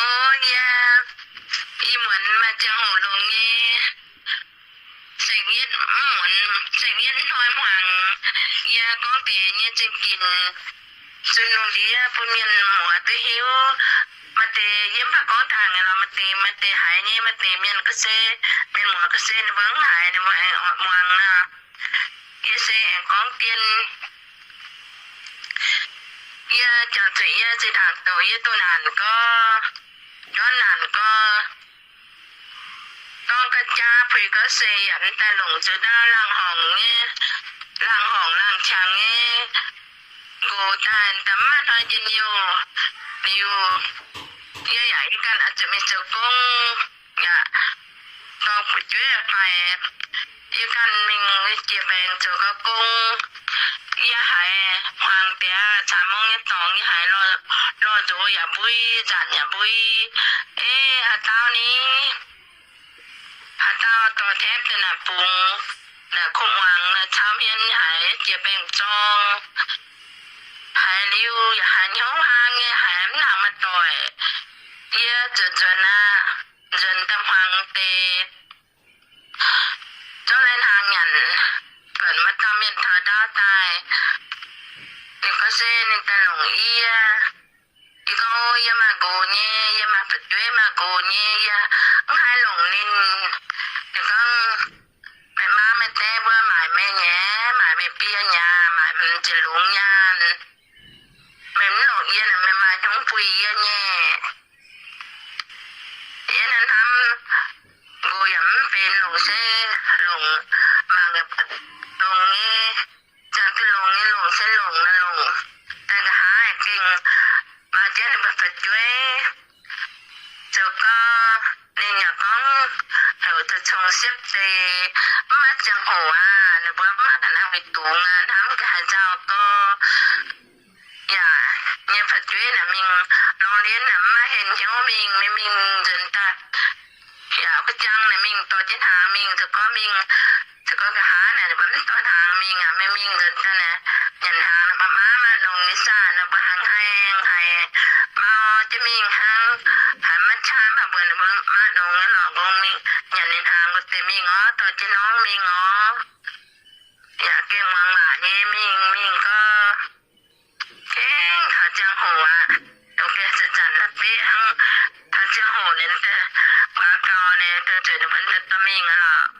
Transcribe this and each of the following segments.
O yie, ih muonz maaih ziangh hoc longx nyei, saeng-yietv mv muonz, saeng-yietv hnoi hmuangx, yie gorngv deix nyei zingh ginc, zunh lungh ndiev bun mienh muoz duqv hiuv. Maaih deix yie mv baac gorngv ndaangc nyei lorqc, maaih deix, maaih deix haiz nyei, maaih deix mienh ga'sie, mienh muoz ga'sie ninh mbuo mv haiz, ninh mbuo aengx oix muangx nor. Yie se aengx gorngv dien. Yie jangx zuqc yie zinh ndaangc doqc yie doh naanc gorx, ndortv naanc gorx, dorng ga'jaa puix gorx se yaac mv daaih longc zuqc ndau laangh horngc nyei, laangh horngc laangh qangx nyei, nqox daaih daaih mv maaih hnoi njien-youh liuz, yie yaac yie ganh oix zuqc mingh zoux gong, yaac dorh fu'jueiv faix, yie ganh mingh jiex mbaengx zoux gau gong. Yie haiz hmuangx diex caux mong nyei dorngx yie haiz lorh nzox yaac mbui, nzanc yaac mbui. Ei, haaix dauh ni? Haaix dauh dorh tengv daaih naaic bungx, naaic kuv muangx naaic cau hmien haiz jiex mbaengx zorng. Haiz liuz yaac haiz hnyouv hlang nyei, haiz mv nangc maaih doic. Yie zuqc nzuonx aqv, nzuonx daaih hmuangx deix. Zorqv lai hnaangx nyanc, buatc maaih dauh mienh taux ndau daaih, ninh gorngv se ninh daaih longc yie. Yie gorngv, yie maaih nqox nyei, yie maaih fu'jueiv maaih nqox nyei, yie mv haih longc ninh. Ninh gorngv, meih maa meih die mbuo maaic meih nyei, maaic meih biei nyaah, maaic hmz ziepc longx nyaanh. Meih mv longc yie naaic, meih maaih hnyouv buih yie nyei. Yie naaiv hnamv, nqox yaac mv benx longc se longc, mangc dongh nyei, ziangh duqv longc nyei longc se longc naaic longc. Daaih nqa'haav gengh maaih jienv ninh mbuo fu'jueiv zoux gau. Ninh yaac gorngv heuc zoux cong-siepv deix, mv maaih ziangh hoc aqv, ninh mbuo mv maaih ga'naaiv wuic dungz aqv, hnamv ga'haaix nzauh gorx. Yaac nyei fu'jueiv naaic mingh lorngx lienv naaic mv maaih hlen hnyouv mingh, mingh mingh nzuonx daaih. Yaac kuv jang naaic mingh dorh jienv hnaangx mingh, zoux gorngv mingh, zoux gorngv nqa'haav naaic ninh mbuo mv dorh hnaangx mingh aqv, mingh mingh nzuonx daaih naaic nyanc hnaangx naaic, maa maa maaih longx nyei saah, ninh mbuo haiz haiz haiz mau jienv mingh hnangv, haiz maiv qaqv mv baac mbuox ninh mbuo maaih longx nyei lorqc, nqongx mingh nyanc ninh hnaangx wuov deix mingh orv, dorh jienv norm mingh orv. Yaac gengh muangx waac nyei mingh, mingh gorx. Gengh taux ziangh hoc aqv, dongh gengh zanc-zanc naaiv beqv hnangv, taux ziangh hoc ninh daaih guaax gau ninh daaih zueiz ninh mbuo daaih dorh mingh aqv lorqc.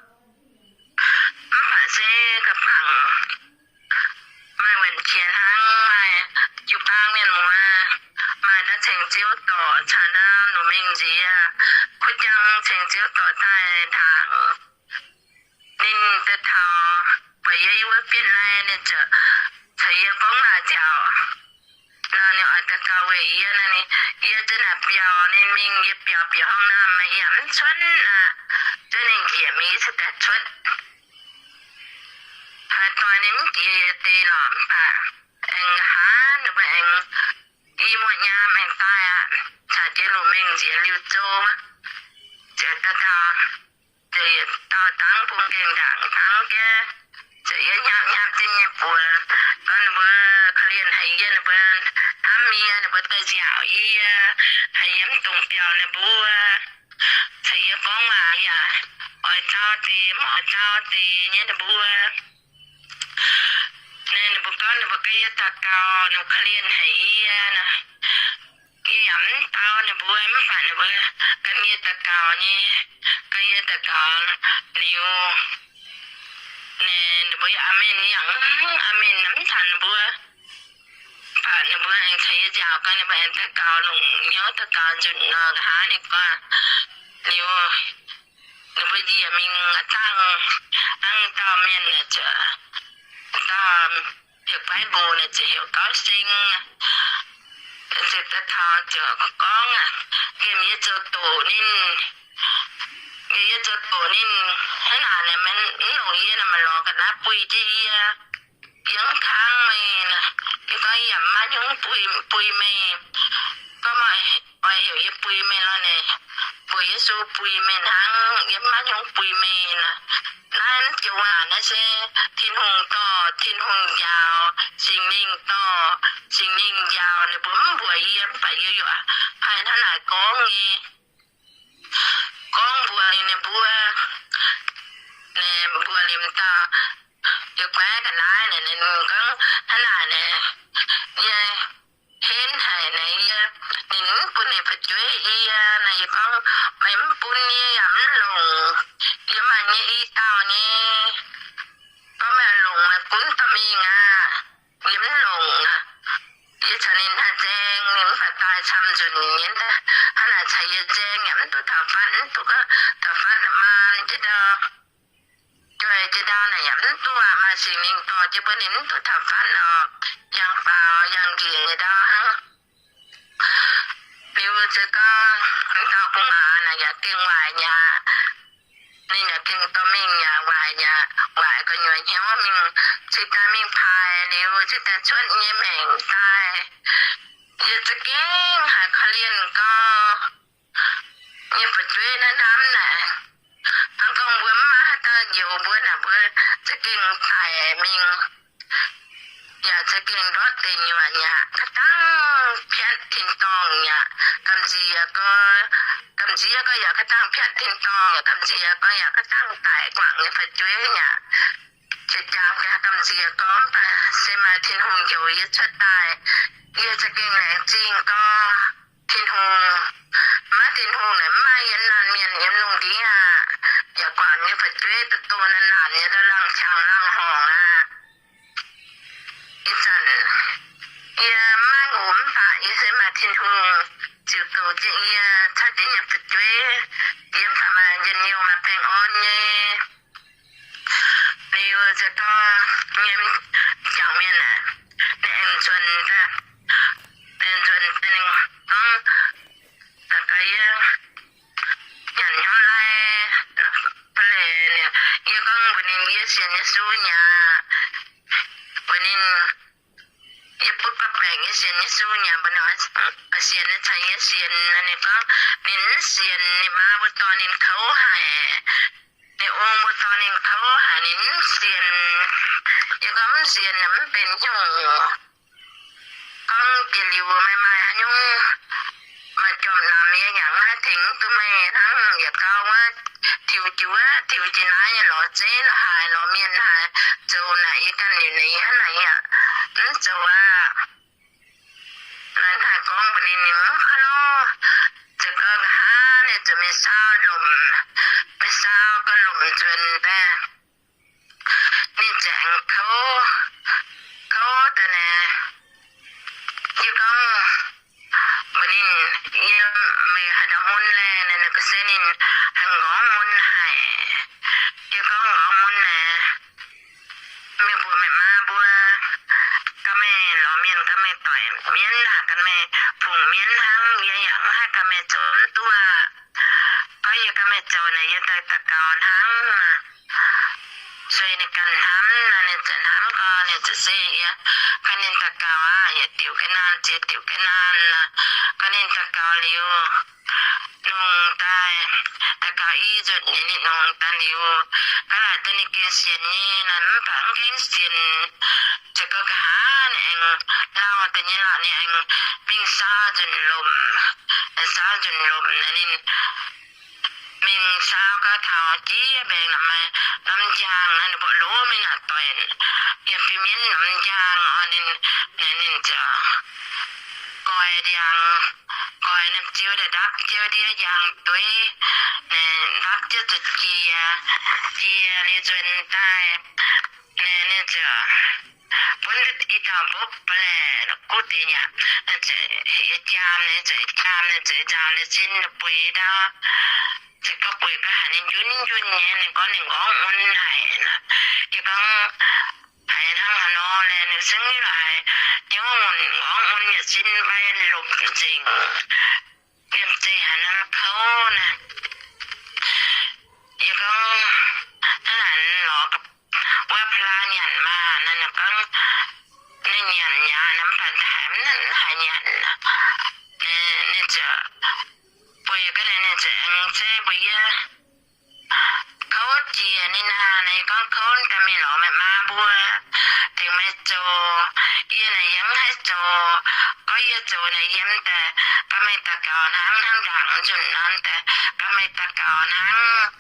Mv baac se ga'bangc maaih wuonh qiex hnangv, maaih jiu-baang mienh muoz, maaih ndau ceng-ziouv dorc caux ndau lungh mengh nziex, kuv jang ceng-ziouv dorc daaih ndaangc. Ninh daaih taux, buatc yie yiem wuov bienh lai, ninh ziouc caux yie gorngv waac nziaauc. Nor ninh oix daux gaux weic yie nor, ninh, yie za'naaic biaux ninh mingh, yie biaux bieqc hong naamh, yie yaac mv cuotv aqv. Zunv ninh njiec mingh, yie cingx daaih cuotv. Haaix doix ninh mv jiex yie deix lorqc, mv baac aengx nqa'haav ninh mbuo aengx i muoz nyaam aengx daaih aqv, caux jiex lungh mengh nziex liuz zou, ziouc daaih taux, ziouc yietc dauh dangv bung gaengh ndaangc dangv jienv, ziouc yie hnyapv hnyapv jienv nyei buoz, gorngv ninh mbuo korv-lienh haic yie, ninh mbuo hnamv yie, ninh mbuo daaih nziaauc yie, haiz yie mv dungx biaux ninh mbuo. Caux yie gorngv waac yaac oix zauv deix mv oix zauv deix nyei ninh mbuo. Ninh mbuo gorngv ninh mbuo ganh yie daux gaux, ninh korv-lienh haic yie nor. Yie yaac mv dau ninh mbuo, mv baac ninh mbuo ganh yie daux gaux nyei, ganh yie daux gaux liuz, ninh mbuo yaac aamen, yie yaac aamen mv taux ninh mbuo. Mv baac ninh mbuo aengx caux yie nziaauc gau, ninh mbuo aengx daux gaux longc hnyouv daux gaux nzunc nor, nqa'haav ninh guaax liuz, ninh mbuo njiec mingh aqv, dangh hnangv dauh mienh naaic ziouc, dauh heuc Baiv Nqox naaic ziouc heuc Gauv Seng. Ziouc daaih taux ziouc gorngv aqv, gengh yie zoux doqc ninh, gengh yie zoux doqc ninh hnangv naaic, mv longc yie naaic, maaih lorz ga'naaiv buih jienv yie. Yie mv kangv meih naaic. Yie gorngv yie yaac mv maaih hnyouv buih, buih meih. Gorngv meih oix heuc yie buih meih lorh naaic, mbuox Yesu buih meih hnangv, yie mv maaih hnyouv buih meih naaic. Naaiv joux waac naaiv se Tin-Hungh dorh, Tin-Hungh njaaux, Singx Lingh dorh, Singx Lingh njaaux. Ninh mbuo mv mbuox yie, mv baac yie yaac haih hnangv naaic gorngv nyei. Gorngv mbuox ninh mbuo, ninh mbuo liemh dauh yie guaiv ga'naaiv naaic, ninh gorngv hnangv naaic naaic, yie henv haic naaic, yie, ninh mv bun ninh fu'jueiv yie naaic, yie gorngv, meih mv bun yie yaac mv longc. Yie maaih nyei i dauh nyei. Gorngv meih longc meih gunv dorh mingh aqv. Yie mv longc aqv. Yie caux ninh haih nzaeng, ninh mv baac daaih camv nzunc nyei. Hnangv naaic caux yie nzaeng yaac mv duqv taux fatv, mv duqv taux fatv maan jienv ndau, jueiz jienv ndau naaic yaac mv duqv aqv. Maaih Singx Lingh dorh jienv mbuo ninh mv duqv taux fatv nor, yangh faaux yangh njiec nyei ndau hnangv. Liuz se gorngv dauh gu'nguaaz naaic yaac gengh waaic nyei aqv. Ninh yaac gengh dorh mingh yaac waaic nyei aqv, waaic gu'nyuoz hnyouv mingh, cingx daaih mingh paaix liuz cingx daaih cuotv nyei maengc daaih. Yie za'gengh haiz korv-lienh gorngv nyei fu'jueiv naaiv hnamv naaic, hnangv gorngv mbuo mv maaih haaix dauh njoux mbuo naaic, mbuo za'gengh daic mingh. Yaac za'gengh ndortv deic nyuoqc nyei aqv, ga'dangh piatv tin-dorngh nyei aqv. Gamh nziex gorx, gamh nziex gorx yaac ga'dangh piatv tin-dorngh, yaac gamh nziex gorx yaac ga'dangh daic guangc nyei fu'jueiv nyei aqv. Jiex jangx gaax gamh nziex gorx mv baac se maaih Tin-Hungh njoux yie cuotv daaih. Yie za'gengh laengz zingh gorx Tin-Hungh. Maiv Tin-Hungh naaic mv maaih yiem laanh mienh yiem lungh ndiev aqv. Yaac guangc nyei fu'jueiv duqv doh naanc naanc nyei ndau, laangh qangx laangh horngc aqv. Ih zanc yie maiv ngox mv baac yie se maaih Tin-Hungh ziux goux jienv yie caux jienv nyei fu'jueiv. Yie mv baac maaih njien-youh maaih baengh orn nyei. Liuz se gorngv nyei jangc mienh aeqv, ninh aengx nzuonx daaih, ninh nzuonx daaih ninh gorngv, daux gaux yie nyanc hnyouv lai, ba'leix ninh, yie gorngv mbuox ninh yie sienx Yesu nyei aqv. Mbuox ninh yie butv ba'baengc yie sienx Yesu nyei aqv. Mbuox ninh, sienx nyei caux yie sienx. Ninh gorngv ninh mv sienx, ninh maa mbuo dorh ninh kouv haic. Ninh ong mbuo dorh ninh kouv haic, ninh mv sienx. Yie gorngv mv sienx mv benx hnyouv. Gorngv jiex liuz meih maaih haaix nyungc maaih jorm namx, yie yaac mv haih tengx duqv meih hnangv. Yietc gau wuov tiux jiuv, tiux jiex naaiv nyei lorz zeiv lorz haaix lorz mienh haaix zoux naaic, yie ganh liuz neix hnangv naaic, yie mv zoux aqv. Naaiv haih gorngv mbuox ninh, ninh mv kouv lorqc. Ziouc gorngv nqa'haav ninh ziouc mingh saau lomc, mingh saau gauh lomc nzuonx daaih. Ninh ziouc aengx kouv, kouv daaih naaic, yie gorngv mbuox ninh, yie, meih haaix dauh mun laeh? Naaic ninh ga'sie ninh, aengx nqorngv mun haic. Yie gorngv nqorngv mun naaic, mingh mbuox meih maa mbuo, gan meih lorz mienh, gan meih doic mienv aqv, gan meih fungx mienv hnangv. Yie yaac mv haih gan meih zoux mv duqv aqv. Gorngv yie gan meih zoux naaic, yie daaih daux gaux hnangv. Sueih ninh ganh hnamv nor, ninh ziouc hnamv gorx, ninh ziouc se yie gan ninh daux gaux aqv, yietc diuc ga'naanh ziex diuc ga'naanh nor, gan ninh daux gaux liuz, longc daaih, daux gaux i nzunc nyei ninh longc daaih liuz, ga'naaiv duqv ninh gengh sienx nyei nor, mv baac mv gengh sienx. Ziouc gorngv nqa'haav ninh aengx lauh deix nyei lauh, ninh aengx mingh saau nzunc lomc, saau nzunc lomc naaic ninh mingh saau gau taux jiex mbaengx naaic maaih norm njang naaic, ninh mbuo lov mingh naaic doic, yiem biux mienv norm njang oc. Ninh, ninh ziouc goix ndiangx, goix norm ziu daaih ndapv jienv ndiev njang dueiv, ndapv jienv zuqc jiex, jiex liuz nzuonx daaih, ninh ziouc bun i dauh mbopv ba'lehc guv deix nyei aqv. Ninh ziouc heuc yie jaam, ninh ziouc jaam, ninh ziouc nzaaux ninh sin bueix ndau. Ziouc gorngv bueix ga'haaix ninh njunv njunv nyei, ninh gorngv ninh nqorngv mun haic nor. Yie gorngv, haiz hnangv haaix nor laeh? Ninh zengv laaix hnyouv nqorngv mun yietc sin mbaih lomc nzengc, liemh zeih haiz hnangv kouv naaic. Yie gorngv, hnangv naaic lorz wuov pa'laa nyanc maah? Naaic ninh gorngv, ninh nyanc nyei aqv, mv baac haiz mv haiz nyanc. Ninh ziouc bueix ga'naaiv, ninh ziouc aengx zeiv mbuox yie, kouv jiex ninh naaic. Naaic yie gorngv, kouv daaih mingh lorz meih maa mbuo, tengx meih zoux. Yie naaic yie mv haih zoux. Gorngv yie zoux naaic yie mv daaih ganh meih daux gaux hnangv, hnangv ndaangc nzunc nor daaih, ganh meih daux gaux hnangv.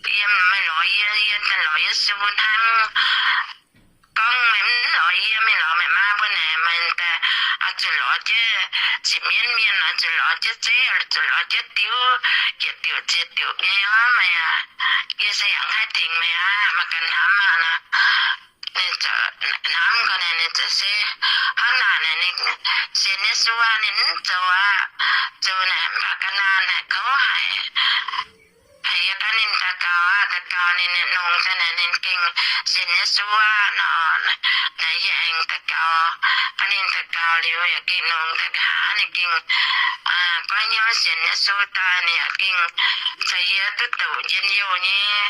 Yiem meih lorz yie, yie daaih lorz Yesu hnangv. Gorngv meih mv lorz yie, meih lorz meih maa mbuo naaic, meih daaih oix zuqc lorz jienv sienx mienv mienh, oix zuqc lorz jienv zeiv, oix zuqc lorz jienv diuv, yietc diuc ziex diuc nyei orv meih aac. Yie se yaac haih tengx meih aqv, meih ganh hnamv aqv nor. Ninh ziouc hnamv gau, ninh ziouc se, hnangv naaic ninh sienx Yesu aqv, ninh mv zoux aqv. Zoux naaic mv baac ga'naanh naaic kouv haic. Haiz yie gan ninh daux gaux aqv, daux gaux ninh nongx daaih naaic ninh gengh sienx Yesu aqv nor. Naaic yie aengx daux gaux, gan ninh daux gaux liuz yaac gengh nongx daaih nqa'haav ninh gengh goiv hnyouv sienx Yesu daaih, ninh yaac gengh caux yie duqv douc njien-youh nyei.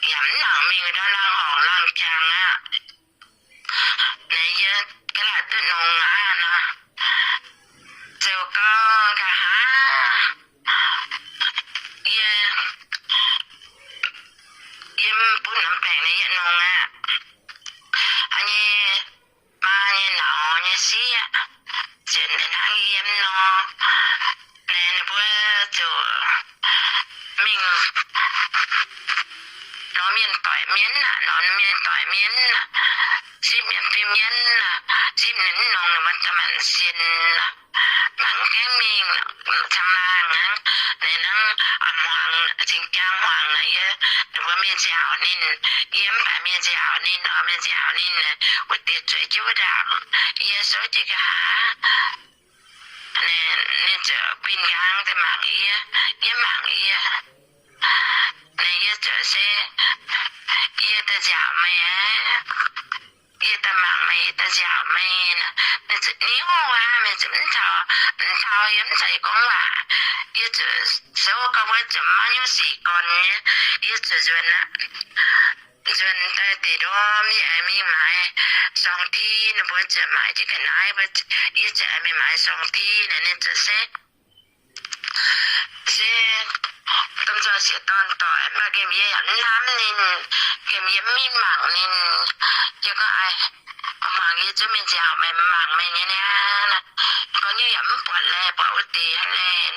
Yaac mv nangc mingh ndau laangz horngc laangz jangx aqv. Naaic yie ga'laaic duqv nongx aqv nor. Ziouc gorngv nqa'haav, yie, yie bun norm baengc naaic yie nongx aqv. Aa nyei, maa nyei, nauz nyei sieqv, ziouc hnangv yiem nor. Naaic ninh mbuo ziouc mingh lorz mienh doic mienv aqv, lorz mienh doic mienv aqv, sipv mienh fim mienv aqv, sipv ninh mv nongx ninh mbuo daaih maanc sienx aqv. Mangc gaengh mingh cang laangh hnangv, naaic hnangv a'hmuangx cingx jaang hmuangx naaic yie, ninh mbuo mingh nziaauc ninh, yie mv baac mingh nziaauc ninh, oix mingh nziaauc ninh, wuov deix zueiz jienv wuov ndaangc, yie souv jienv nqa'haav. Ninh ziouc guinh nqaang daaih mangc yie, yie mangc yie. Naaic yie ziouc se, yie daaih nziaauc meih aqv. Yie daaih mangc meih, yie daaih nziaauc meih. Ninh ziouc niuv aqv, meih ziouc mv taux, mv taux yie mv zeiz gorngv waac. Yie ziouc souv gau, wuov ziouc maiv nyungc sic gorn nyei. Yie ziouc nzuonx aqv. Nzuonx daaih deix ndorm yie aengx mingh maaiz sorng-ti, ninh mbuo ziouc maaiz jienv ga'naaiv, yie ziouc aengx mingh maaiz sorng-ti naaic, ninh ziouc se, se domh nzoih sieqv-dorn doic, mv baac nqemh yie yaac mv hnamv ninh, nqemh yie mv mingh mangc ninh. Yie gorngv, Aa, mangc yie zungv mingh nziaauc meih, mangc meih nyei niaa. Gorngv nyungc yaac mv buatc laeh, buatc wuov deix laeh.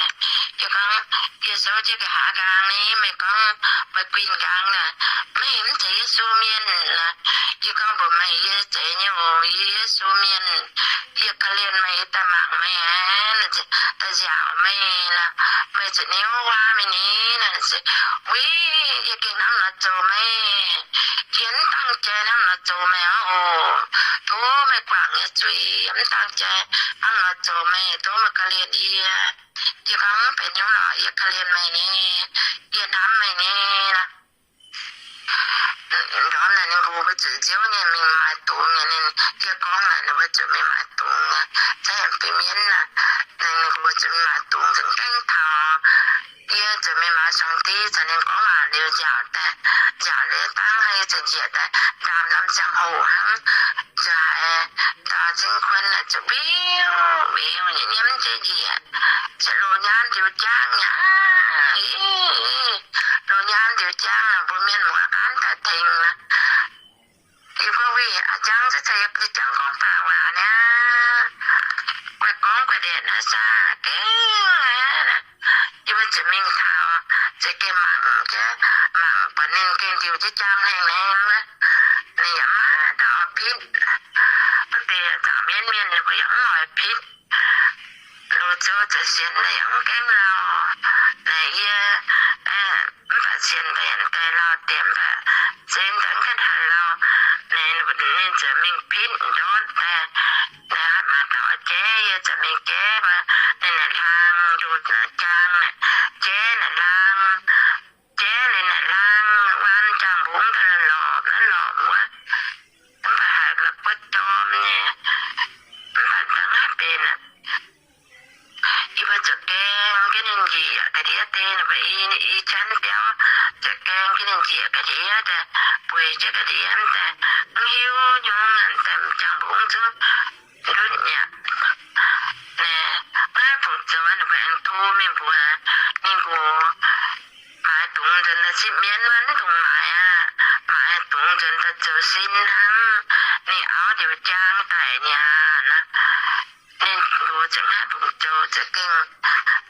Yie gorngv, Yie souv jienv nqa'haav nqaang ni, meih gorngv meih guinh nqaang naaic, meih mv zeiz Yesu mienh naaic. Yie gorngv mbuox meih, yie zeiz nyei oc, yie Yesu mienh. Yie korv-lienh meih, yie daaih mangc meih, daaih nziaauc meih naaic, meih zuqc niuv waac meih ni naaic. Wuic, yie gengh hnamv nor zoux meih. Yie mv dangh jai hnamv nor zoux meih aqv oc. Tov meih guangc yie zuiz, yie mv dangh jai hnamv nor zoux meih. Tov meih korv-lienh yie. Yie gorngv, Mv benx nyungc lorqc, yie korv-lienh meih nyei, yie hnamv meih nyei naaic. Ndorm naaic ninh mbuo zuqc nziouv nyei mingh maaiz dungz nyei. Ninh, yie gorngv naaic ninh mbuo zuqc mingh maaiz dungz nyei, za'gengh fim mienv naaic. Ninh mbuo zuqc mingh maaiz dungz nzengc gaengh taux. Yie zuqc mingh maaiz sorng-ti caux ninh gorngv waac liuz nziaauc daaih, nziaauc liuz dangv hnangv yie zuqc njiec daaih ndaamv norm ziangh hoc hnangv, zuqc haiz dauh cing-kuon naaic zuqc mbiuv mbiuv nyei nyiemv jienv njiec, zuqc loz-nyaanh ndiux jangv aqv. Loz-nyaanh ndiux jangv naaic mbuo mienh muoz gaanv daaih tengx aqv. Yie mbuo wuic a'jang za'gengh yie jangv gorngv baac waac niaa, guaix gorngv guaix ndieqc naaiv za'gengh aqv. Yie mbuo zuqc mingh taux, za'gengh mangc jienv, mangc buatc ninh gengh ndiux jienv jangv hengh hengh wuov. Ninh yaac maiv daaih oix pitv. Wuov deix zaangc mienv mienh ninh mbuo yaac mv oix pitv. Loz-zouv za'gengh sienx daaih yaac mv gaengh lauh. Naaic yie, mv baac sienx daaih yaac daaih lauh diemx baac, se daaih mv gaengh haaix lauh. Naaic ninh ziouc mingh pitv ndortv daaih. Naaic maiv daaih oix jaiv, yie ziouc mingh jaiv mbuo. Ninh naaic hlang nduqc naaic jaang naaic, jaiv naaic hlang, jaiv liuz naaic hlang, waan jaang-mbungv daaih lorpc naaiv lorpc wuov. Mv baac haiz la'buov jorm nyei, mv baac dangh haaix benx aqv. Yie mbuo zuqc gaeng jienv ninh njiec ga'ndiev deix, ninh mbuo i, i janv biauv, zuqc gaeng jienv ninh njiec ga'ndiev daaih, bueix jienv ga'ndiev daaih, mv hiuv nyungc daaih jaang-mbungv zungv ndutv mi'aqv. Naaiv, naaiv fungc zoux ninh mbuo aengx tov mingh mbuox ninh nqox maaiz dungz nzuonx daaih sipv mienv wuov, mv dungx maaiz aqv. Maaiz dungz nzuonx daaih zoux sin hnangv. Ninh auv ndiux jaang daic mi'aqv naaiv. Ninh za'gengh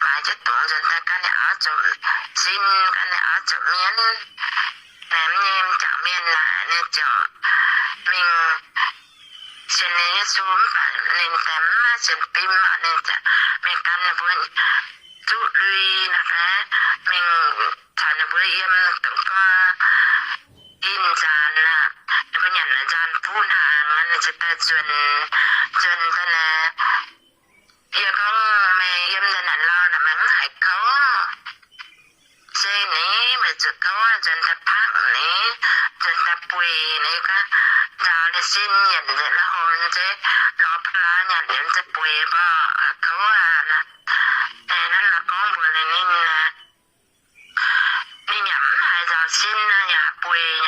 maaiz jienv dungz nzuonx daaih gan ninh auv zoux sin, gan ninh auv zoux mienh. Naaiv nyei m'jangc mienh naaic ninh ziouc mingh sienx ninh Yesu, mv baac ninh daaih mv maaih sienx fim, ninh ziouc mingh gan ninh mbuo zuqv lui naaic, mingh caux ninh mbuo yiem dongh gorn ih nzaanc aqv, ninh mbuo nyanc nzaanc buv hnaangx, ninh ziouc daaih nzuonx, nzuonx daaih naaic, yie gorngv, meih yiem daaih naaic lauh naaic, meih mv haiz kouv? Se ni, meih zuqc kouv, nzuonx daaih paqv ni, nzuonx daaih bueix ni. Yie gorngv, nzaaux ninh sin yienc nzengc la'homx nzeiv, lorz ba'laax nyanc liuz ziouc bueix mborqv, kouv aqv naaic. Naaiv la'gorngv mbuox ninh, ninh, ninh yaac mv haiz nzaaux sin naaic, yaac bueix,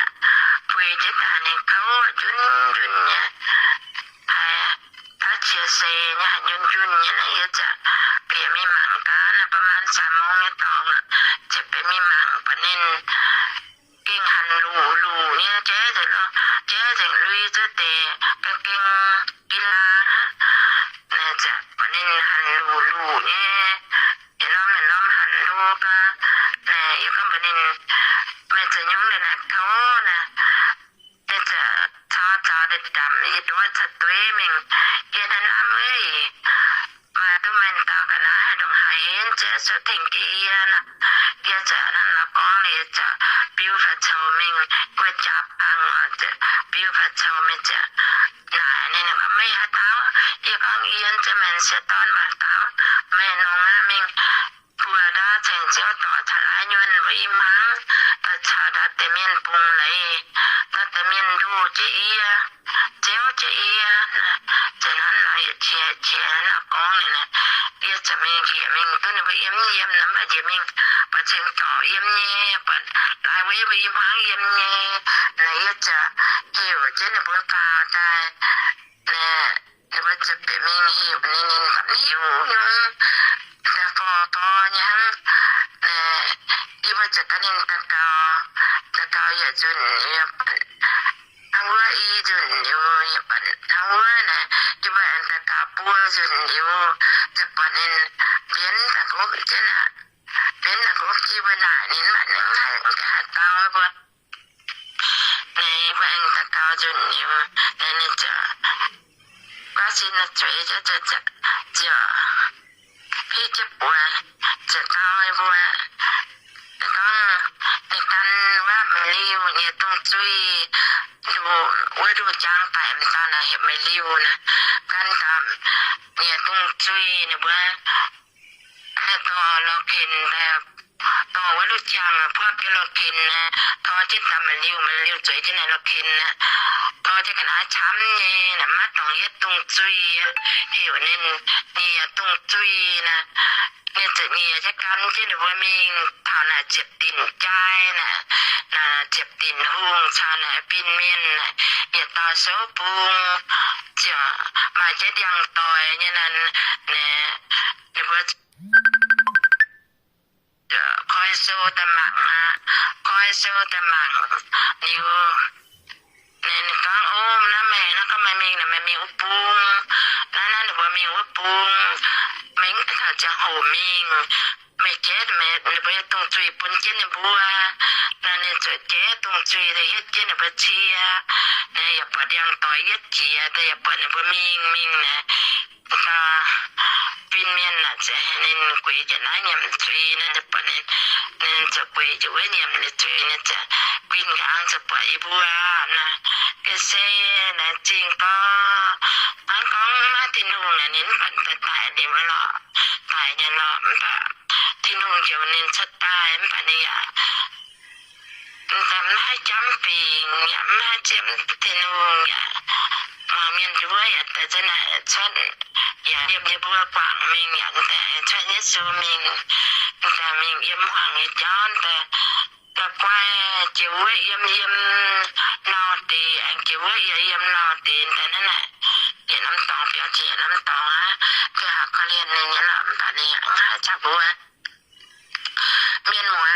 bueix jienv daaih ninh kouv njunv njunv nyei, haiz taux qiex seix nyei, haiz njunv njunv nyei naaic, yie ziouc bieqc mingh mangc gaax naaic, ประมาณ saan mong nyei dorngx aqv, ziouc bieqc mingh mangc buatc ninh gengh hanc luc luc nyei, jaiv nzengc, jaiv nzengc lui zuov deix ga'gengh gi laa hnangv. Naaic ziouc buatc ninh hanc luc luc nyei, yietc norm yietc norm hanc luc gaax. Naaic yie gorngv mbuox ninh, meih zoux nyungc daaih naaic kouv naaic? Ninh ziouc caux zaux deix ndamc yie nduov caux dueiv mingh, yie hnangv naaiv mueiz, maaih duqv maaih dauh ga'naaiv haih ndongc haaix henv jaiv suov tengx jienv yie naaic. Yie ziouc hnangv nor gorngv liuz, yie ziouc biu faix coux mingh wuov jaax bang oc, ziouc biu faix coux mingh ziouc naaic ninh, ninh gorngv, meih haaix dauh? Yie gorngv, yie ziouc meih sieqv dorn maaih dauh, meih nongx aqv mingh buo ndaauv ceng-ziouv dorc caux laaix nyuonh mbuo i hmuangv, daaih caux ndaauv deix mienh bungx leiz, ndaauv deix mienh nduqc jienv yie, ziouv jienv yie. Zeiz hnangv nor yietc qiex qiex nor gorngv liuz, yie ziouc mingh njiec mingh duqv ninh mbuo yiem yiem nor, mv baac njiec mingh buatc ceng-dorc yiem nyei, buatc laaix wuov yie mbuo i hmuangv yiem nyei. Naaic yie ziouc heuc jienv ninh mbuo gaux daaih. Ninh mbuo ziouc bieqc mingh heuc ninh, ninh za'gengh hiuv nyungc, daaih gorx gorx nyei hnangv. Yie mbuo ziouc gan ninh daux gaux, daux gaux yietc nzunc, hnangv wuov i nzunc liuz, hnangv wuov naaic, yie mbuo aengx daux gaux buo nzunc liuz, ziouc buatc ninh mbienv daaih nqopv jienv aqv. Mbienv daaih nqopv jienv mbuo naaic ninh mv baac ninh mv haih daux gaux mbuo. Naaic mbuo aengx daux gaux nzunc liuz, naaic ninh ziouc guaav sin zueiz, ziouc, ziouc, ziouc hiuv jienv buoz, ziouc dau mbuo gorngv, ninh gan wuov Meiv Liuh nyei dungz zuiz, wuov nduqc jaang daic m'daaih naaic heuc Meiv Liuh naaic, gan daaih nyei dungz zuiz ninh mbuo haih dorh lorh ken daaih, dorh wuov nduqc jaang buov biouv lorh ken naaic, dorh jienv daaih Meiv Liuh, Meiv Liuh zueiz jienv naaic lorh ken naaic, dorh jienv ga'naaiv camv nyei naaic, maiv dorngx yietv dungz zuiz, heuc ninh nyiex dungz zuiz naaic. Ninh ziouc nyiex jienv gan jienv ninh mbuo mingh taux naaic ziepc dinc jai naaic, naaic ziepc dinc hungh caux naaic fin-mienh naaic yietc dauh souv bung, ziouc maaih jienv ndiangx-doic nyei naaic, ninh mbuo koi sou daaih mangc aqv. Koi sou daaih mangc liuz, ninh, ninh gorngv, O, naaiv meih, naaiv gorngv meih mingh naaic, meih mingh wuov bung, naaiv, naaiv ninh mbuo mingh wuov bung, meih mv taux ziangh hoc mingh, meih jaiv meih, ninh mbuo nyei dungz zuiz bun jienv ninh mbuo. Naaiv ninh ziouc jaiv dungz zuiz daaih hietv jienv ninh mbuo cie. Naaiv yaac buatc ndiangx-doic yietv jiex daaih yaac buatc ninh mbuo mingh, mingh naaic, fin-mienh naaic ziouc ninh gueix jienv naaiv nyiemc zuiz naaic, ninh buatc ninh, ninh ziouc gueix jienv wuov nyiemc nyei zuiz, ninh ziouc guinh nqaang ziouc buatc yie mbuo naaic, ga'sie naaic zingh gorx. Hnangv gorngv maiv Tin-Hungh naaic, ninh mv baac daaih daic liuz lorqc, daic nyei lorqc, mv baac Tin-Hungh njoux ninh cuotv daaih, mv baac ninh yaac mv haih jamv bingx yaac mv haih ziepc Tin-Hungh yaac, mangc mienh nduov yaac daaih za'naaic cuotv, yaac liemh yie mbuo guangc mingh yaac daaih cuotv Yesu mingh, daaih mingh yiem hmuangx nyei jauv daaih, daaih guai jiex wuov yiem, yiem lauh deix, aengx jiex wuov yiem, yiem lauh deix daaih naaiv naaic, yietc norm dorngx biaux jiex yietc norm dorngx aqv. Ga'haav korv-lienh ninh nyei lorqc, mv baac ninh yaac mv haih caux mbuo Mienh muoz,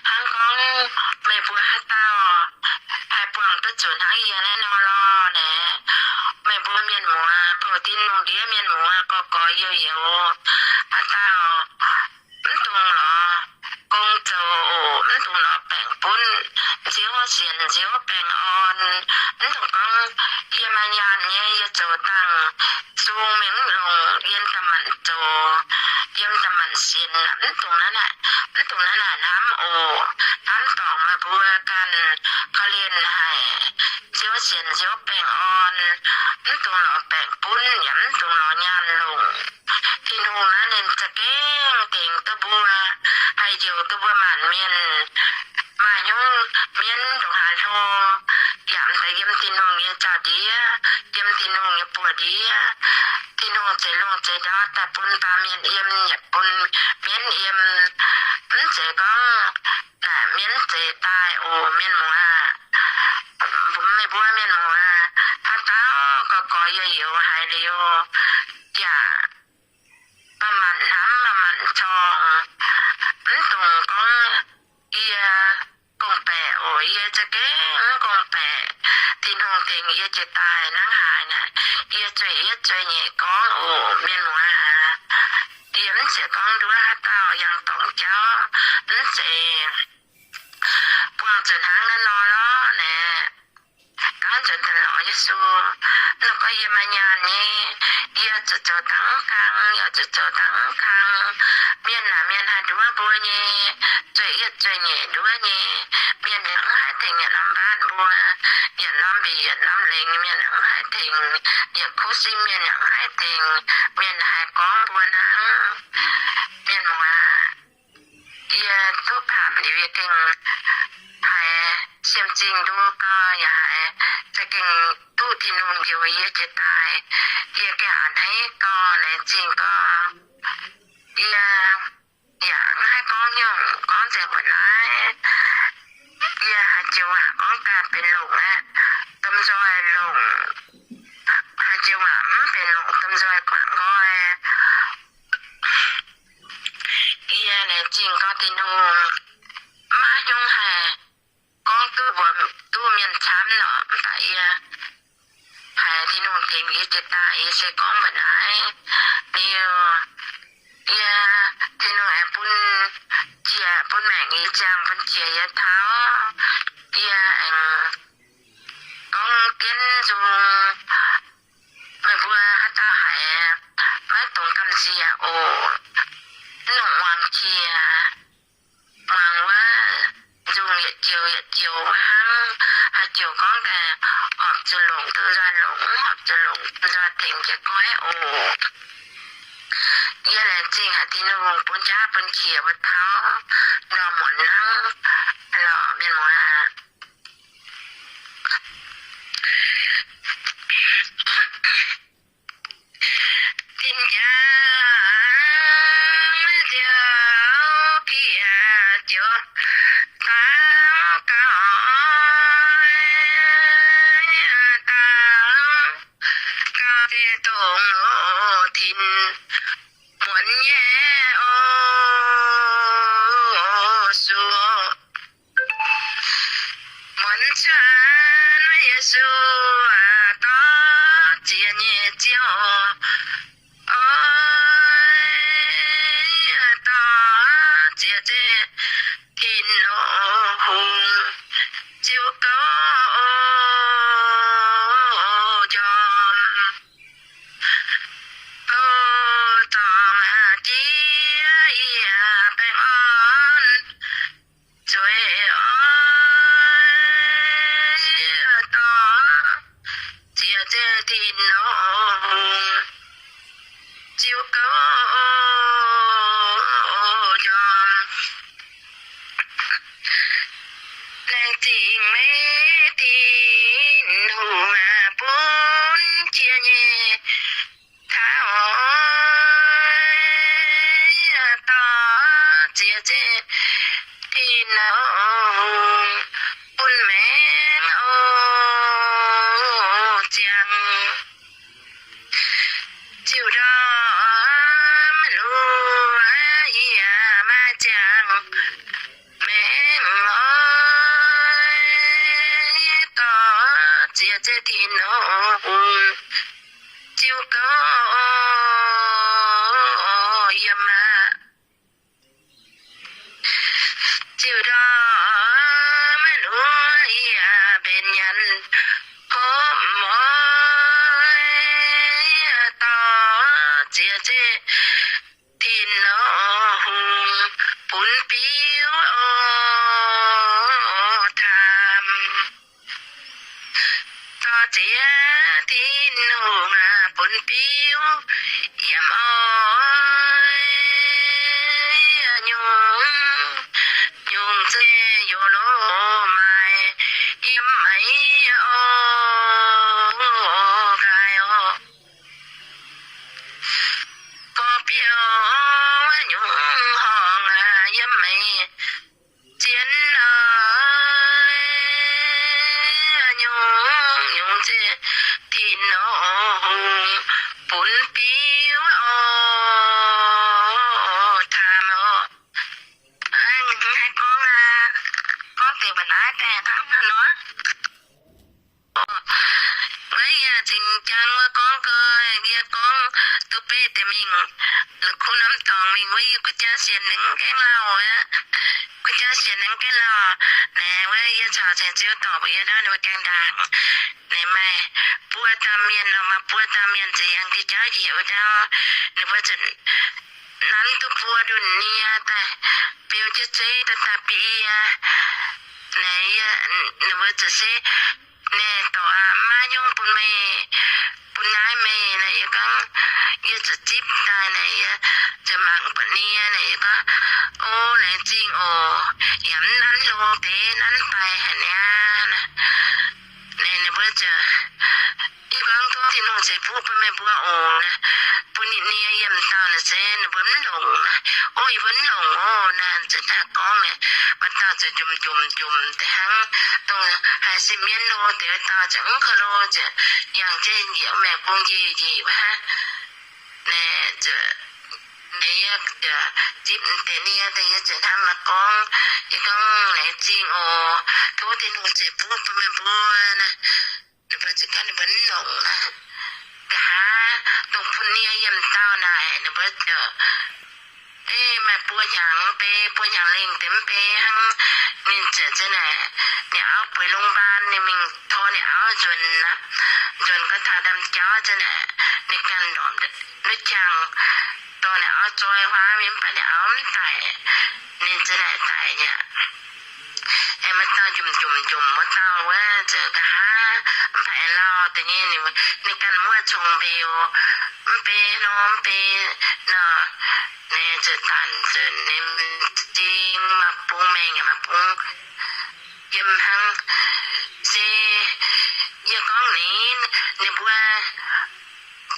hnangv gorngv meih mbuo haaix dauh haih buangh duqv zuqc hnangv yie naaiv nor lorh naaic, meih mbuo mienh muoz, bouh Tin-Hungh ndiev mienh muoz, gorx-gorx youz-youz, dongh yiem da'manc zoux, yiem da'manc sienx, mv dungx naaiv, mv dungx naaiv naaic hnamv oc. Hnamv dorngc meih mbuo ganh korv-lienh haic, nziouv sienx nziouv baengh orn, mv dungx lorz baengc gunv yaac mv dungx lorz nyaanh longc. Tin-Hungh naaiv ninh za'gengh tengx duqv mbuo, haih njoux duqv mbuo maanc mienh. Maaih nyungc mienh ndongc haaix hlo, yaac mv daaih yiem Tin-Hungh nyei jauv-ndiev, yiem Tin-Hungh nyei buoz-ndiev. Tin-Hungh zeix lungh zeix ndau daaih bun baamh mienh yiem, yaac bun mienv yiem. Mv zeiz gorngv naaic mienv zeix daaih oc, mienh muoz. Meih mbuo mienh muoz, haaix dauh gorx-gorx youz-youz haiz liuz, yaac maaih maanc hnamv, maaih maanc corng. Mv dungx gorngv yie gong-baeqc oc, yie za'gengh mv gong-baeqc. Tin-Hungh tengx yie jiex daaih hnangv haaix naaic, yie zueih yietv zueih nyeic gorngv oc, mienh muoz aac. Yie mv zeiz gorngv nduov haaix dauh yangh dorngc jauv, mv zeiz. Buangh zuqc hnangv naaiv nor lorqc naaic. Dangv nzuonx daaih lorz Yesu, nor gorngv yie maaih nyaanh nyei, yie zuqc zoux dangv mv kang, yaac zuqc zoux dangv mv kang. Mienh naaic mienh haih nduov mbuo nyei, zueih yietv zueih nyeic nduov nyei. Mienh yaac mv haih tengx yietc norm mbaatv mbuo, yietc norm mbeix yietc norm lengx, mienh yaac mv haih tengx, yietc kuv sieqv mienh yaac mv haih tengx. Mienh haih gorngv mbuo hnangv. Mienh muoz, yie duqv baamh liuz yie gengh haiz siemv zingh nduov gau, yaac haiz za'gengh duqv Tin-Hungh njoux yie jiex daaih. Yie gengh a'hneiv gau, laengz zingh gau. Yie yaac mv haih gorngv nyungc, gorngv nzengc mbuoqc naaiv. Yie haaix joux waac gorngv daaih benx longc aqv, domh nzoih longc. Haaix joux waac mv benx longc, domh nzoih guangc nqoi. Yie laengz zingh gau Tin-Hungh, maiv nyungc haih gorngv duqv mbuox duqv mienh camv nor, mv baac yie haiz Tin-Hungh tengx yie jiex daaih, yie se gorngv mbuoqc naaiv liuz, yie, Tin-Hungh aengx bun qiex bun maengc yie ziangh bun qiex yie taux, yie aengx gorngv jienv nzung. Meih mbuo haaix dauh haiz maiv dungx gamh nziex oc. Mv nongc muangx qiex, muangx wuov nzung yietc joux yietc joux wuov hnangv. Haaix joux gorngv daaih horpc zuqc longc, domh nzoih longc, mv horpc zuqc longc, domh nzoih tengx jiez goiv oc. Yie laengz zingh haic Tin-Hungh bun jaav bun qiex mbuo taux ndorm muonz hnangv lorqc, mienh muoz. Tin-Jaa nziouv bieqc joux dangv gauh oix dangv gauh deix dongh tin muonz nyei oc suc. Muonz cuotv Yesu dorh ziex nyei Ziouv oix, dorh ziex zeiv Tin-Hungh ziux gouv njormh. O, zorngh jiex yie baengh orn zueih oix, dorh ziex zeiv Tin-Hungh ziux gouv njormh. Laengz zingh meih Tin-Hungh bun jiex nyei taux oix, dorh ziex zeiv Tin-Hungh bun maengx oc ziangh. Ziouv ndorm luoqc yie maaih ziangh maengx oix, dorh ziex zeiv Tin-Hungh ziux gouv yiem aqv. Ziouv ndorm luoqc yie mbenc nyanc hopv oix, dorh Yie zeiv Tin-Hungh bun biuv oc, taamh zorc ziex Tin-Hungh bun biuv yiem oix nyungc-nyungc zeiv youz loz maaih yiem meih oc, nqaai oc. Gorx-biouv nyungc-nyungc horngh yiem meih zien oc, nyungc-nyungc zeiv Tin-Hungh bun biuv oc, taamh oc. Hnangv gorngv, gorngv deix mba'naaiv daaih hnangv nor. Wuov yaac cingx jangx wuov gorngv gau, yie gorngv duqv beiv deix mingh, la'kuqv norm dorngx mingh wuov, yie gu'jaa sienx ninh mv gaengh lauh aqv. Gu'jaa sienx ninh mv gaengh lauh. Naaic wuov yie caux ceng ziouv dorngc mbuox yie hnangv, ninh mbuo gaengh ndaangc. Naaic maaih buo dauh mienh nor, maaih buo dauh mienh za'yangh diuh jauv njiec wuov dauh, ninh mbuo zuqc nanv duqv buo ndunh nie daaih beu jienv zeiv daaih daaih bieqc yie. Naaic yie, ninh mbuo zuqc se, naaic dorc aac, maiv nyungc bun meih, bun naaiv meih. Naaic yie gorngv, yie zuqc zipv daaih. Naaic yie zuqc mangc buatc nie. Naaic yie gorngv, o, laengz zingh oc. Yaac mv nanv hlo deix, nanv daaih haic niaa. Naaic ninh mbuo ziouc, yie gorngv, tov Tin-Hungh ceix fuqv bun meih mbuo oc. Naaic bun ninh nie yiem dauh naaic se ninh mbuo mv longc. O, yie mbuo mv longc oc. Naaic zuqc naaic gorngv naaic, wuov dauh ziouc njomc njomc njomc deix hnangv, dongh haiz sipv mienv lo deix wuov dauh ziouc mv ko lo ziouc yangh jienv njiec maengx bung njiec njiec wuov hnangv. Naaic zuqc, naaic yie ziouc zipv deix nie daaih, yie ziouc hnangv naaiv gorngv, yie gorngv, laengz zingh oc. Tov Tin-Hungh ceix fuqv bun meih mbuo naaic. Ninh mbuo ziouc gorngv ninh mbuo mv longc aqv. Nqa'haav dongh bun nie yiem dauh naaic, ninh mbuo ziouc, e, maaih buo hnyangx mv bei, buo hnyangx lengh deix mv bei hnangv. Ninh ziouc za'naaic, ninh auv bueix โรงพยาบาล, ninh mingh tor ninh auv nzuonx aqv. Nzuonx gau taux ndaamv-jauv za'naaic, ninh ganh ndorpc duqv qangx dorh ninh auv zoi huaav mingh, mv baac ninh auv mv daic. Ninh za'naaic daic nyei aqv. Aengx maaih dauh njomc njomc njomc wuov dauh wuov, ziouc nqa'haav mv baac aengx lauh deix nyei, ninh ganh muoz-cong mbeux, mv bei nor, mv bei nor, ninh ziouc zanc nzunc ninh m'zing maiv bung mengh, maiv bung yiem hnangv. Se yie gorngv ninh, ninh mbuo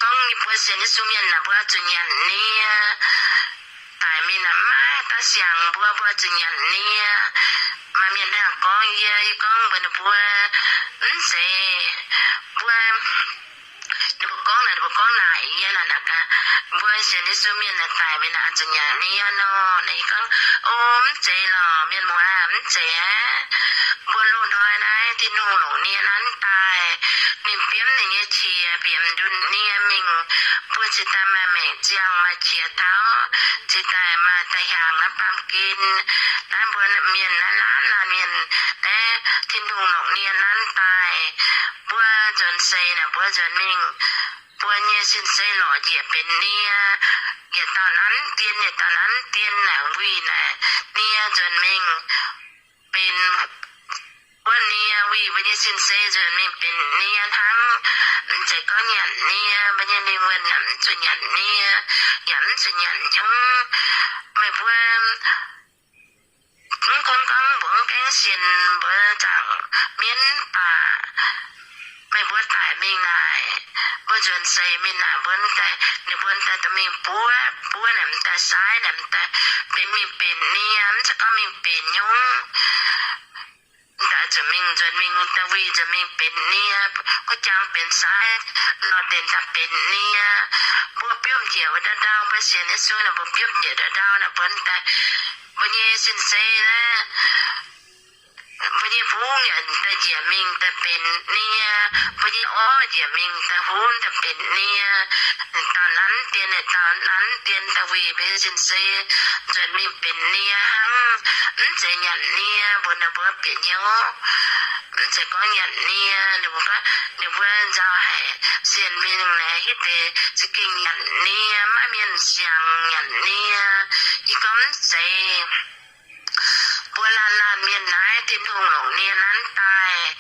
gorngv yie mbuo sienx Yesu mienh naaic mbuo zuqc nyanc nie. Daic mingh naaic maiv daaih siangx mbuo, mbuo zuqc nyanc nie. Maaih mienh hnangv gorngv yie, yie gorngv mbuox ninh mbuo, mv zeiz. Mbuo, ninh mbuo gorngv naaic, ninh mbuo gorngv naaic yie naaic, naaic gaax, mbuo sienx Yesu mienh naaic daic mingh naaic zuqc nyanc nie nor. Naaic yie gorngv, o, mv zeiz lorqc, mienh muoz aac, mv zeiz aqv. Mbuo loz-hnoi naaiv Tin-Hungh longc nie nanv daaih, ninh biomv ninh nyei qiex bieqc ndunh nie mingh, mbuo cingx daaih maaih maengc ziangh maaih qiex taux, cingx daaih maaih daaih hiaangx naaiv baamh gen. Naaiv mbuo mienh naaiv laanh laanh mienh naaiv, Tin-Hungh longc nie nanv daaih, mbuo nzuonx seix naaic mbuo nzuonx mingh, mbuo nyei sin-sei lorz njiec benx nie. Yietc dauh nanv dien, yietc dauh nanv dien naaic, wuih naaic nie nzuonx mingh benx wuov nie, wuih mbuo nyei sin-sei nzuonx mingh benx nie hnangv. Mv zeiz gorngv nyanc nie, mbuo nyei lingh wuonh naaic mv zuqc nyanc nie, yaac mv zuqc nyanc nyungc. Meih mbuo mv gunv gorngv mbuo mv gaengh sienx mbuo zaangc mienv baac, meih mbuo daic mingh naaic, mbuo nzuonx seix mingh naaic, mbuo daaih, ninh mbuo daaih dorh mingh buov, buov naaic m'daaih saaiv naaic m'daaih benx mingh benx nie, mv zeiz gorngv mingh benx nyungc. M'daaih zuqc mingh nzuonx mingh daaih wuih nzuonx mingh benx nie, guv jangx benx saaiv, lorh deix daaih benx nie. Mbuo biopv njiec wuov ndau ndau, mbuo sienx Yesu naaic mbuo biopv njiec ndau ndau naaic mbuo daaih, mbuo nyei sin-sei naaiv, mbuo nyei mbungv yaac daaih njiec mingh daaih benx nie, mbuo nyei orv njiec mingh daaih hunv daaih benx nie. Dauh nanv dien, dauh nanv dien daaih wuih mbuo nyei sin-sei nzuonx mingh benx nie hnangv. Mv zeiz nyanc nie mbuox ninh mbuo bieqc hnyouv. Mv zeiz gorngv nyanc nie, ninh mbuo, ninh mbuo nzauh haic, sienx mingh naaic hitv deix za'gengh nyanc nie, maiv ziangx nyanc nie. Yie gorngv mv zeiz. Mbuo laanh laanh mienh naaiv, Tin-Hungh longc nie nanv daaih,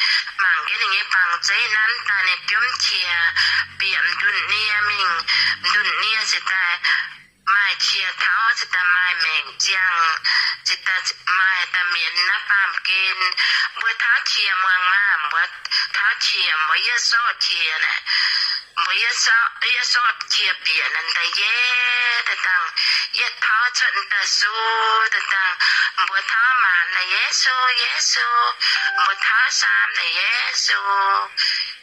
mangc jienv ninh nyei bangc zeiv nanv daaih, ninh biomv qiex bieqc ndunh nie mingh, ndunh nie ziouc daaih maaih qiex taux, ziouc daaih maaih maengc ziangh, ziouc daaih maaih daaih mienz naaiv baamh gen. Mbuo taux qiex muangx maah, mbuo taux qiex, mbuo yie sorqv qiex naaic, mbuo yie sorqv, yie sorqv qiex bieqc naaic daaih yie daaih dangh, yie taux cuotv daaih su daaih dangh, mbuo taux maanc naaic Yesu, Yesu, mbuo taux saam naaic Yesu,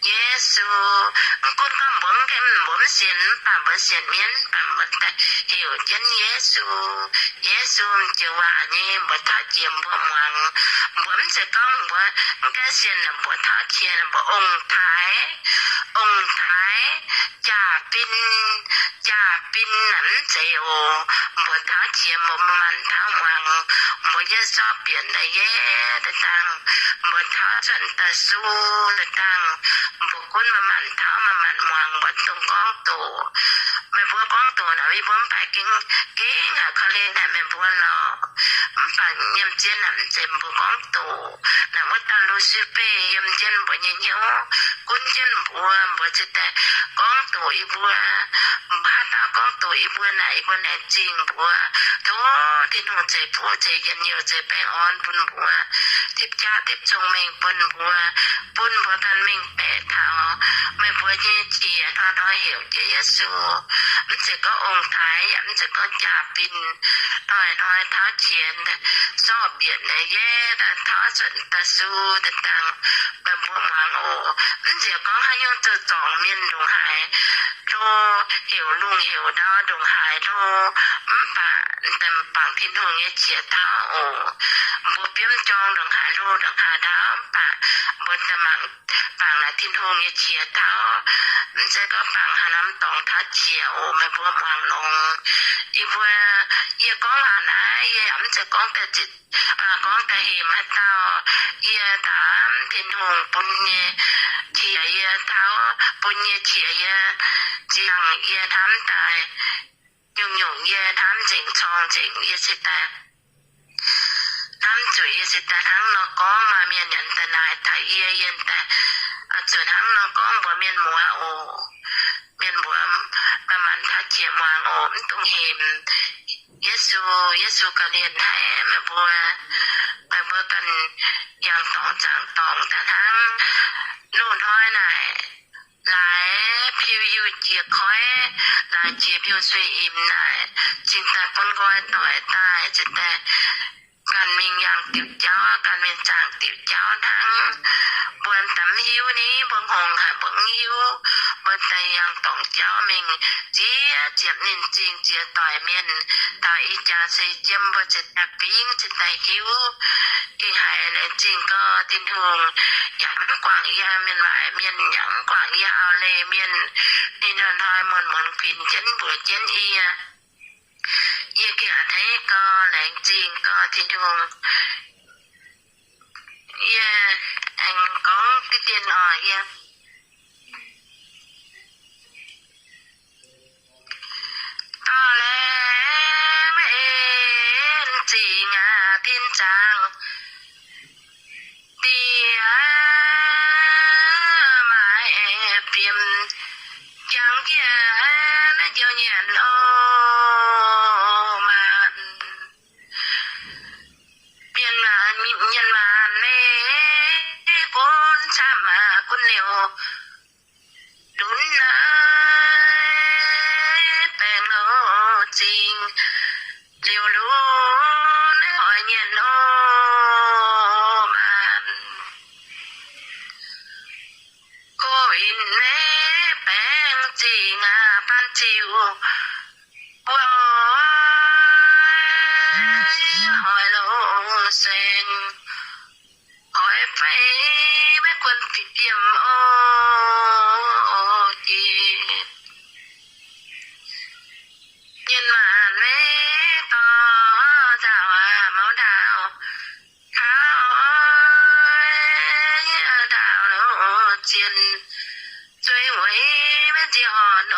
Yesu. Mv gunv gorngv mbuo mv gaengh, mbuo mv sienx, mv baac mbuo sienx mienv, mv baac mbuo daaih heuc jienv Yesu, Yesu m'jiex waac nyei, mbuo taux jiex mbuo muangx. Mbuo mv zeiz gorngv mbuo mv gaengh sienx, mbuo taux jiex mbuo ong-taaix, ong-taaix, jaa-bin, jaa-bin naaic mv zeiz oc. Mbuo taux jiex mbuo manc taux muangx, mbuo yie sorqv bieqc daaih yie daaih dangh, mbuo taux cuotv daaih su daaih dangh, mbuo gunv mbuo manc taux mbuo manc muangx, mbuo dongh gorngv doqc. Meih mbuo gorngv doqc naaic, yie mbuo mv baac gengh, gengh haiz korv-lienh haic meih mbuo lorqc. Mv baac nyiemc jienv naaic mv zeiz mbuo gorngv doqc. Naaic wuov dauh Lu^si^fen yiem jienv mbuo nyei hnyouv, gunv jienv mbuo, mbuo ziouc daaih gorngv doqc yie mbuo. Mbuo haaix dauh gorngv doqc yie mbuo naaic, yie mbuo naaic zingh mbuo. Tov Tin-Hungh ceix fuqv ceix njien-youh ceix baengh orn bun mbuo, tipv jaav tipv zong mengh bun mbuo, bun mbuo ganh mingh baeqc taux meih mbuo nyei qiex hnoi-hnoi heuc jienv Yesu. Mv zeiz gorngv ong-taaix, mv zeiz gorngv jaa-bin, hnoi-hnoi taux qiex sorqv bieqc naaic yie daaih taux cuotv daaih su daaih dangh meih mbuo muangx oc. Mv zeiz gorngv haaix nyungc zoux zorngc mienh ndongc haaix hlo, heuc lungh heuc ndau ndongc haaix hlo, mv baac daaih bangc Tin-Hungh nyei qiex taux oc. Mbuo biomv jorng ndongc haaix hlo ndongc haaix ndau, mv baac mbuo daaih mangc bangc naaic Tin-Hungh nyei qiex taux. Mv zeiz gorngv bangc haaix norm dorngx taux qiex oc, meih mbuo muangx longx. Yie mbuo, yie gorngv waac naaiv, yie yaac mv zeiz gorngv daaih zitc, gorngv daaih hemx haaix dauh. Yie daaih Tin-Hungh bun nyei qiex yie taux, bun nyei qiex yie ziangh yie hnamv daaih nyungc-nyungc yie hnamv nzengc corng nzengc yie cingx daaih hnamv zuqc yie cingx daaih hnangv nor gorngv maaih mienh nyanc daaih naaic taux yie, yie daaih zuqc hnangv nor gorngv mbuox mienh muoz oc. Mienh mbuox maaih maanc taux qiex muangx oc, mv dungx hemx. Yesu, Yesu gauh lienh haic meih mbuo. Meih mbuo ganh yangh dorngx zaangc dorngx daaih hnangv. Loz-hnoi naaic, laaix piu-yiuh jiex koiv, laaix jiex piu-sueih imx naaic, cingx daaih bun nqoi doix daaih, cingx daaih ganh mingh yangh diuc jauv, ganh mingh zaangc diuc jauv hnangv. Mbuo daaih mv hiuv ni, mbuo hngongx haic mbuo mv hiuv. Mbuo daaih yangh dorngx jauv mingh ziex ziepc ninh zingh ziex doic mienh, taux ih jaax se jiem mbuo cingx daaih fingx cingx daaih hiuv. Gengh haiz laengz zingh gorx Tin-Hungh, yaac mv guangc yie mienh waaic mienh, yaac mv guangc yie auv-leih mienh. Ninh hnoi-hnoi muonz-muonz kuinx jienv mbuox jienv yie. Yie gengh a'hneiv gorx, laengz zingh gorx Tin-Hungh. Yie aengx gorngv diqv dien oc, yie dorh laengz en zingh aac, tin zaangc diex maaih aengx fiem jangx jienv naaiv njoux nyanc oc maanc. Mienh maanc, mienh maanc naaiv gunv camv aac gunv liouh lunx naaiv baengc loz-zingh liouh lunx naaiv oix nyanc oc maanc. Covid naaiv baengc zingh aac baan ziux mbuo oix hoic loz-saeng, hoic fai maiv kuonx fiev diemh oc jiex. Mienh maanc naaiv dorh nzauh aac mauv ndaauv, kaux ndaauv loz-zienh, zueiz weic maiv nziex horngh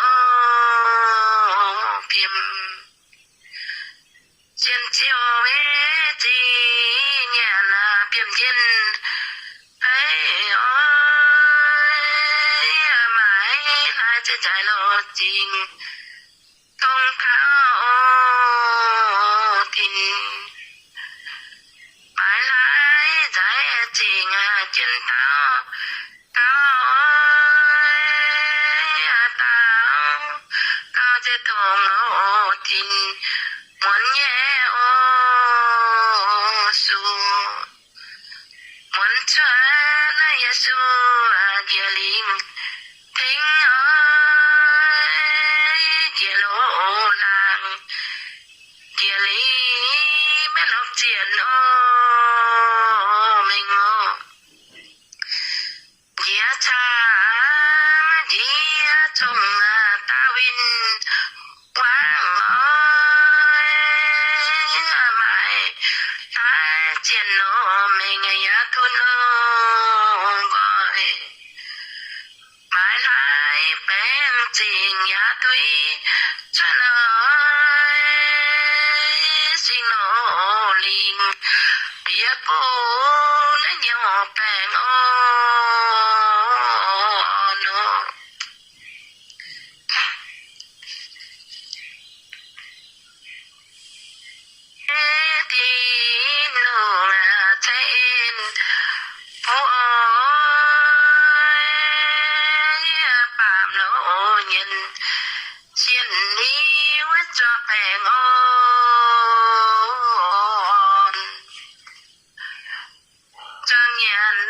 oc. biomv. Cien-Ziouv weic zingh nyanc biomv njien-haic oc, maaiz hlaax ziex nzaaic loz-zingh tong taux tin. Maaiz hlaax ziex nzaaic zingh jien dauh, dauh, dauh, dauh ziex tongx oc tin, muonz nyei oc suc. Muonz cuotv naaiv Yesu njiec lingc tengx oc, njiec loz-laangz, njiec lingc maiv lorz zienh oc, mengh oc. Njiec cangx njiec cong-daav win wangv oc, maaiz hlaax zienh oc, mengh yaac tov loz nqoi. Maaiz hlaax baengh zingh yaac duqv cuotv oc, singx loz-lingc bieqc bung naaiv nyei baengh oc, orn oc. Tin-Hungh ceix en buo oc, baamh loz-nyenh sienh ni wuov zuangx baengh oc, orn. Zuangx nyanc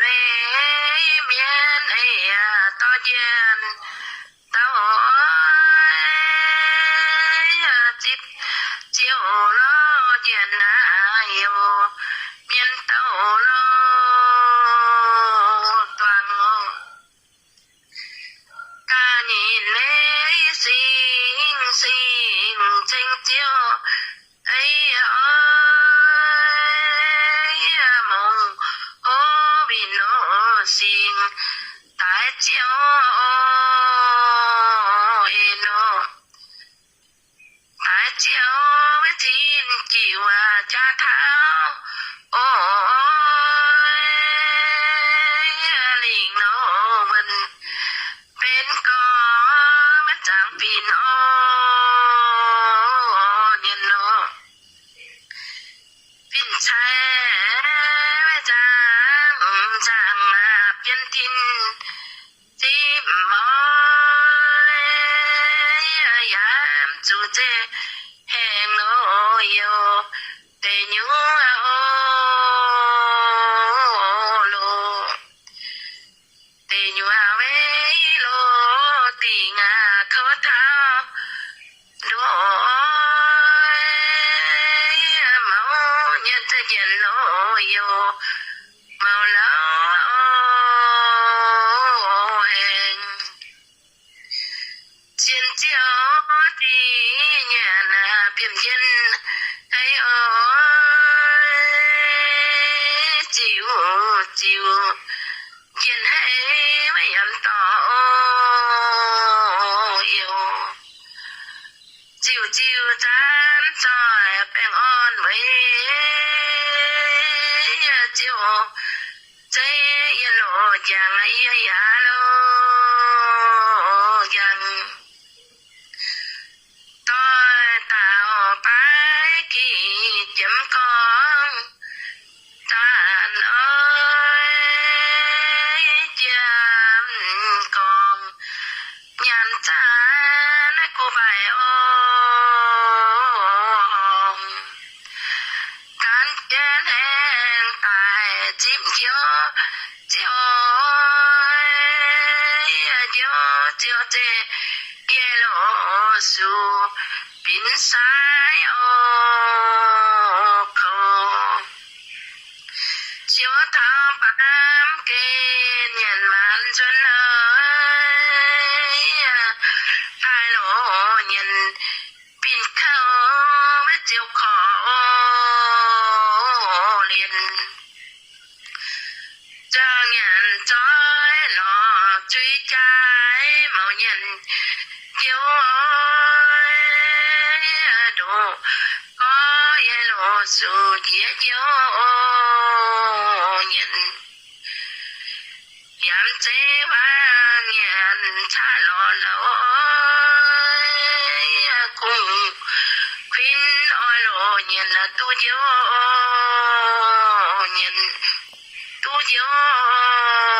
mienh eix yaac dorh njiec dauh oc, zipv ziouc lorz njiec naaiv youc mienh dauh lorz duangx oc. Ga'nyeic leiz singx, singx ceng Ziouv, eix oc, mongh hov winh oc, singx daaih Ziouv oc, en oc. Daaih Ziouv maiv tin jiuc jaa taux oc, lingc nor wuonh benx gorx maiv zaangc fin oc, nyienx oc. Fin-saeng maiv zaangc, zaangc aqv, bienx tin zipv oc, yaac mv zuqc zeiv haengh nor youc deic nyuoz oc, loz deic nyuoz weic loz dingc aqv, kouv taux ndoqc oc, maux nyei za'njienc loz youc maux lauh oc, haengh. Cien Ziouv dingc nyanc biomv njien-haic oc, ziux ziux njien-haic maiv yaac dorh oc, youc ziux ziux zanc zoih baengh orn weic Ziouv zeiv yie loz njang, yie yaac loz njang. Doix dauh baaix gih jiemx gorngv zanc oc, jiemx gorngv nyanc zanc naaiv gu'nguaaic oc, horngc. Gan jienv haengh daaih zipv njoux Ziouv, njoux Ziouv zeiv yie loz-suc binc sai oc, kouv. Ziouv taux baamh gen nyanc maanc nzuonx oc, daaih loz-nyenh binc kouv maiv ziouc korqv oc, lienh zuangx nyanc zoih lorz zuiz jaaix maux nyanc njoux oc, zuqc njiec njoux nyanc, yaac mv zeiz waac nyanc caqv lorz louc, kungx kuinx oix loz nyanc duqv njoux, nyanc duqv njoux.